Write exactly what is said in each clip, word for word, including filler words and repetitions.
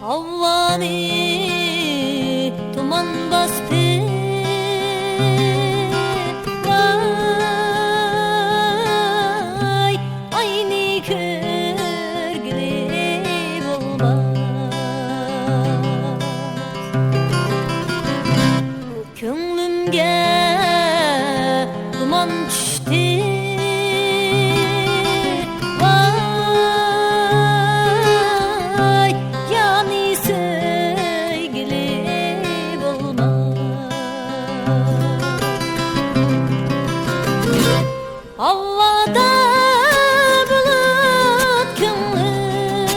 ھاۋانى تۇمان باستى، ۋاي، ئاينى كۆرگىلى بولماس. كۆڭلۈمگە تۇمان چۈشتى، ۋاي، يانى سۆيگىلى بولماس. ھاۋادا بۇلۇت كۆڭلۈم،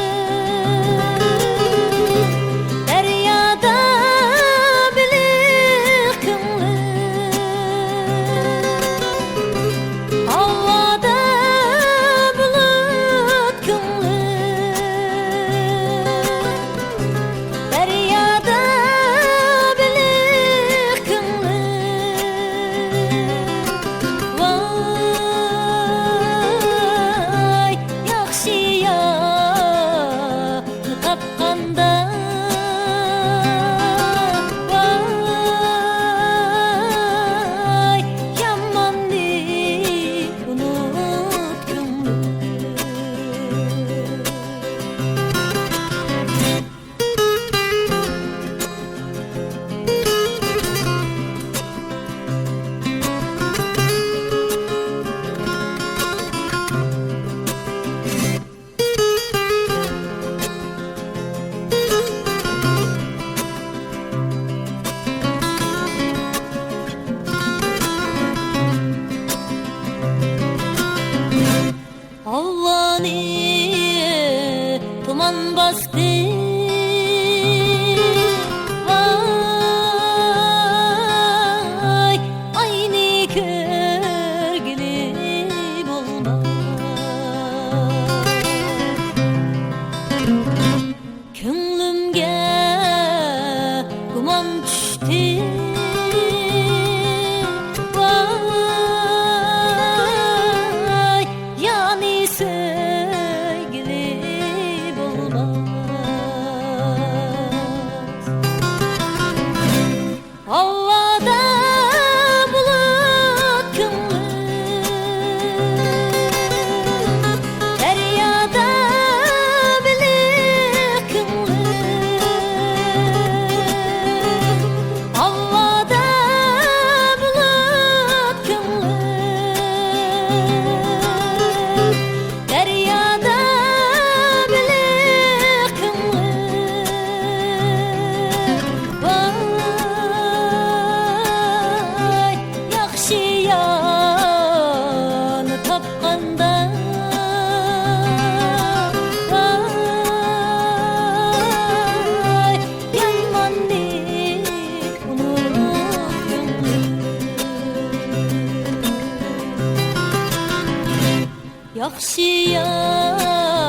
دەريادا بېلىق كۆڭلۈم. ھاۋادا بۇلۇت كۆڭلۈم، دەريادا بېلىق كۆڭلۈم. ۋاي، ياخشى يارنى تاپقاندا، ۋاي، ياماننى ئۇنۇت كۆڭلۈم. ھاۋانى تۇمان باستى، ۋاي، ئاينى كۆرگىلى بولماس. كۆڭلۈمگە گۇمان چۈشتى، ۋاي، يانى سۆيگىلى بولماس. ھاۋادا بۇلۇت كۆڭلۈم، دەريادا بېلىق كۆڭلۈم. ھاۋادا بۇلۇت كۆڭلۈم، دەريادا بېلىق كۆڭلۈم. ۋاي، ياخشى يارنى تاپقاندا، ۋاي، ياماننى ئۇنۇت كۆڭلۈم. ياخشى يار